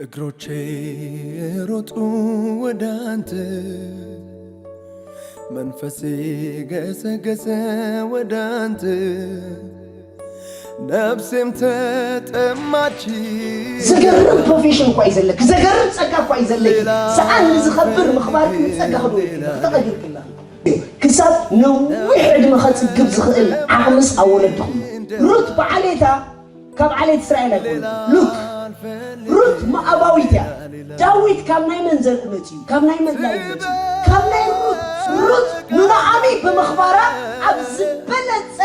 እግሮቼ ሮጡ ወደ አንተ፣ መንፈሴ ገሰገሰ ወደ አንተ፣ ነፍሴም ተጠማች። ዘገርም ፕሮፌሽን እኳ እዩ ዘለክ፣ ዘገርም ጸጋ እኳ እዩ ዘለክ። ሰኣን ንዝኸብር ምኽባር ግን ጸጋ ክዶ ተቐዲርክላ ክሳብ ነዊሕ ዕድመ ከጽግብ ዝኽእል ዓቕምስ ኣብ ወለድኹም። ሩት ብዓሌታ ካብ ዓሌት እስራኤል ኣይኮነትን። ሉክ ሩት ሞዓባዊት እያ። ዳዊት ካብ ናይ መን ዘርኢ መጺኡ? ካብ ናይ መን ላይን መጺኡ? ካብ ናይ ሩት። ሩት ንኖኣሚ ብምኽባራ ኣብ ዝበለጸ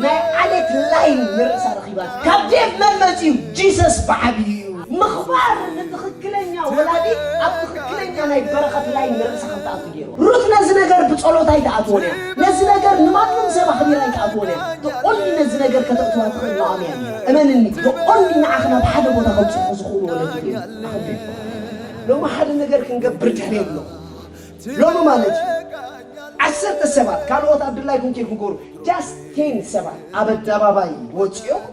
ናይ ዓሌት ላይን ንርእሳ ረኺባታ። ካብ ዴቭ መን መጺኡ? ጂሰስ ብዓብዩ እዩ። ምኽባር ንትኽክለኛ ወላዲ ኣብ ትኽክለኛ ናይ በረኸት ላይን ንርእሳ ከም ትኣቱ ገይርዋ። ሩት ነዚ ነገር ብጸሎት ኣይትኣትዎን እያ። ነዚ ነገር ንማንም ሰብ ኣኽቢራ ኣይትኣትዎን እያ። The only ነዚ ነገር ከተእትዋ ትኽእል ኖኣሚ እያ። እመንኒ፣ the only ንዓኺ ናብ ሓደ ቦታ ከብጽሑ ዝኽእሉ ወለዲ እዮም። ኣኽቢርኩም። ሎሚ ሓደ ነገር ክንገብር ድሕር የብሎ። ሎሚ ማለት እዩ ዓሰርተ ሰባት ካልኦት ኣብ ድላይኩም ኬድኩም ክገብሩ just ten ሰባት ኣብ ኣደባባይ ወጺኦም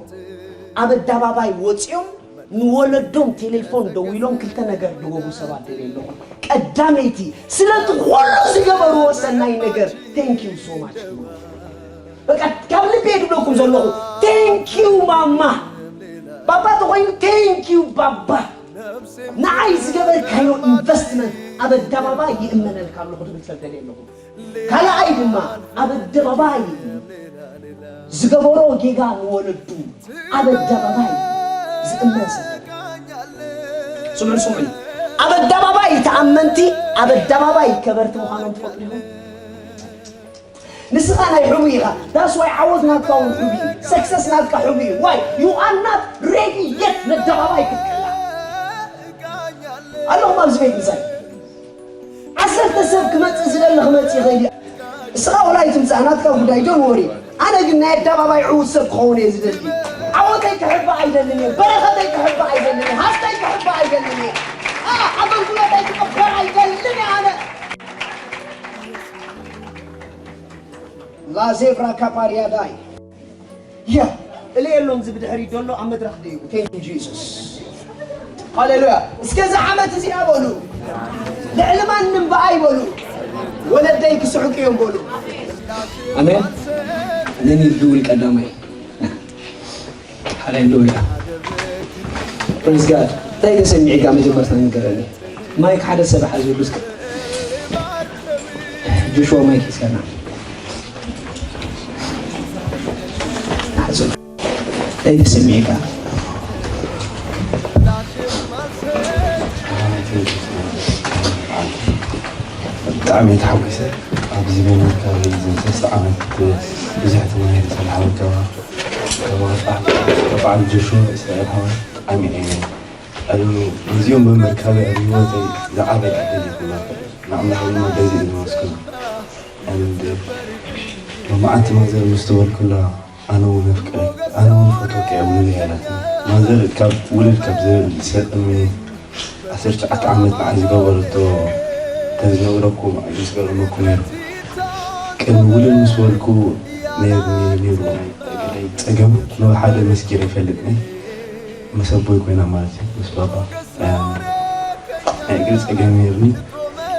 ኣብ ኣደባባይ ወጺኦም ንወለዶም ቴሌፎን ደዊሎም ክልተ ነገር ድወቡ ሰባት ደልየ ኣለኹ። ቀዳመይቲ ስለቲ ኩሉ ዝገበርዎ ሰናይ ነገር thank you so much። በቃ ካብ ልቢ እየ ድብለኩም ዘለኹ thank you ማማ። ባባ ተኾይኑ thank you ባባ። ንዓይ ዝገበርካዮ ኢንቨስትመንት ኣብ ኣደባባይ ይእመነልካ ኣለኹ ትብል ሰብ ደልየ ኣለኹ። ካልኣይ ድማ ኣብ ኣደባባይ ዝገበሮ ጌጋ ንወለዱ ኣብ ኣደባባይ ዝእመን ሰብ። ስምዑ ስምዑ። ኣብ ኣደባባይ ተኣመንቲ ኣብ ኣደባባይ ከበርቲ ምዃኖም ትፈልጡ ኢኹም። ንስኻ ናይ ሕቡይ ኢኻ። That's why ዓወት ናትካ እውን ሕቡይ እዩ። ሰክሰስ ናትካ ሕቡይ እዩ። Why? You are not ready yet ነደባባይ ክትቅላዕ። ኣለኹም ኣብዚ ቤት ምሳይ። ዓሰርተ ሰብ ክመጽእ ዝደሊ ክመጽእ ይኽእል እዩ። እስኻ ወላ ኣይትምጻእ ናትካ ጉዳይ don't worry። ኣነ ግን ናይ ኣደባባይ ዕዉት ሰብ ክኸውን እየ ዝደሊ። ዓወተይ ክሕባእ ኣይደልን እየ። በረኸተይ ክሕባእ ኣይደልን እየ። ሃፍተይ ክሕባእ ኣይደልን እየ። ኣገልግሎተይ ክቕበር ኣይደልን እየ ኣነ። ላዜብራ ካፓርያዳይ ያ እለ የሎን እዚ ብድሕሪ ደሎ ኣብ መድረኽ ደይቡ thank you Jesus። ሃሌሉያ። እስከ እዚ ዓመት እዚኣ በሉ ልዕሊ ማንም ብኣይ በሉ ወለደይ ክስሕቁ እዮም በሉ። ኣሜን። ነኒ ልድውል ቀዳማይ ሃሌሉያ። Praise God። እንታይ ተሰሚዕካ መጀመርታ ንገረኒ። ማይክ ሓደ ሰብ ሓዝሉ እስከ። ጆሽዋ ማይክ ይስከና። ሓዝሉ። እንታይ ተሰሚዕካ። ብጣዕሚ ተሓጒሰ ኣብዚ ብምርካበይ። እዚ ሰለስተ ዓመት ብዙሕ ተማሂረ ስለ ዝሓወቀባ ካብ በዓል ጆሹዋ እስራኤል ሓወይ ብጣዕሚ እየ ኣዝዮም ብምርካበይ ኣብ ህይወተይ ዝዓበየ ዕድል ይኹን ነበር። ንኣምላኽ ድማ በዚ እየ ዘመስግኖ። And ሎማዓንቲ ማዘር ምስ ተወልኩላ ኣነ እውን ኣፍቅረኪ ኣነ እውን ፈትወኪ እየ ውለደይ ኣላትኒ። ማዘር ካብ ውልድ ካብ ዝብል ሰጥሚ ዓሰርተ ትሽዓተ ዓመት ንዓይ ዝገበረቶ ተዝነግረኩም ኣይምስገረመኩም ነይሩ። ቅድሚ ውልድ ምስ በልኩ ነይርኒ ነይሩ ናይ እግረይ ጸገም ንሓደ መስኪረ ይፈልጥ ነይ ምስ ኣቦይ ኮይና ማለት እዩ ምስ ባባ ናይ እግሪ ጸገም ነይርኒ።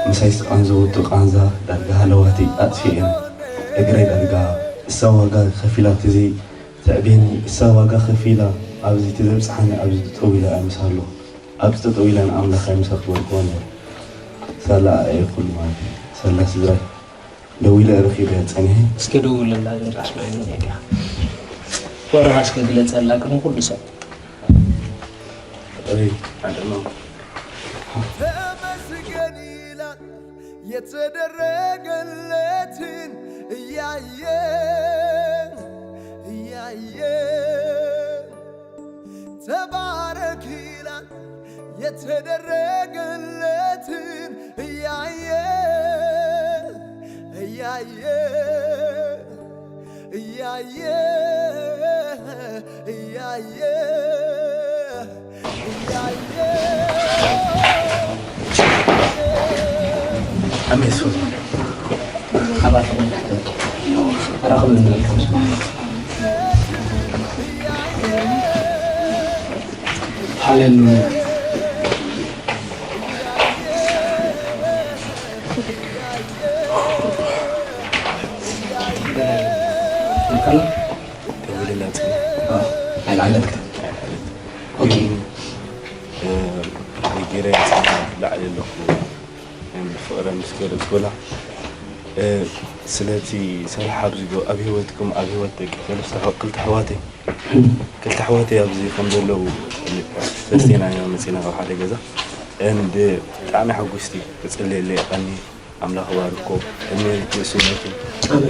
ምሳይ ዝቃንዘወቶ ቃንዛ ዳርጋ ሃለዋተይ ኣጥፊኤን እግረይ ዳርጋ እሳ ዋጋ ከፊላ ተዘይ ተዕቤኒ እሳ ዋጋ ከፊላ ኣብዚ ተዘብጽሓኒ ኣብዚ ጠጠው ኢለ እምሳሎ ኣብዚ ጠጠው ኢለ ንኣምላኽ ኣይምሰክበልክዎ ነይረ። ሳላ እየ ኩሉ ማለት እዩ። ሳላ ስድራይ ደው ኢለ ረኺበ ጸኒሐ። እስከ ደውለላ ድምጻ ኣስምዐኒ ዲያ ወረቓ እስከ ግለጸላ ቅድሚ ኩሉ ሰብ። ሪድ ኣደመም ተመስገን ይላል የተደረገለትን እያየ እያየ ተባረክ ይላል የተደረገለትን እያየ እያየ እያየ እያየ እያየ ኣሜን። ሶ ኣባትኩም ኣራኽቡ ንብል ሃሌሉያ። ኣይልዓለት ክተ ኦኬ ገይረ ላዕሊ ኣለኹ ብፍቕረ ምስ ገለፅኩላ ስለዚ ሰላሕ ኣብዚ ኣብ ሂወትኩም ኣብ ሂወት ደቂ ሰለስተ ክልተ ኣሕዋተይ ክልተ ኣሕዋተይ ኣብዚ ከም ዘለዉ ፈስቴና ኢና መፂና ካብ ሓደ ገዛ እንድ ብጣዕሚ ሓጉስቲ ክፅልየለ ይቐኒ ኣምላኽ ባርኮ እድሜ ርእስነቱ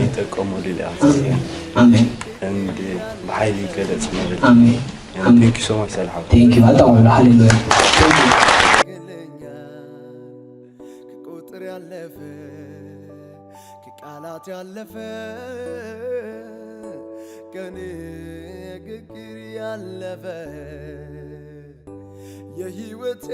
ይጠቀመሉ ኢለ ኣንስያ ኣሜን እንድ ብሓይሊ ይገለፅ ንብል ኣሜን Thank you so much ሰላሕ Thank you ኣጣወሉ ሃሌሉያ ቁጥር ያለፈ ከቃላት ያለፈ ከንግግር ያለፈ የህይወቴ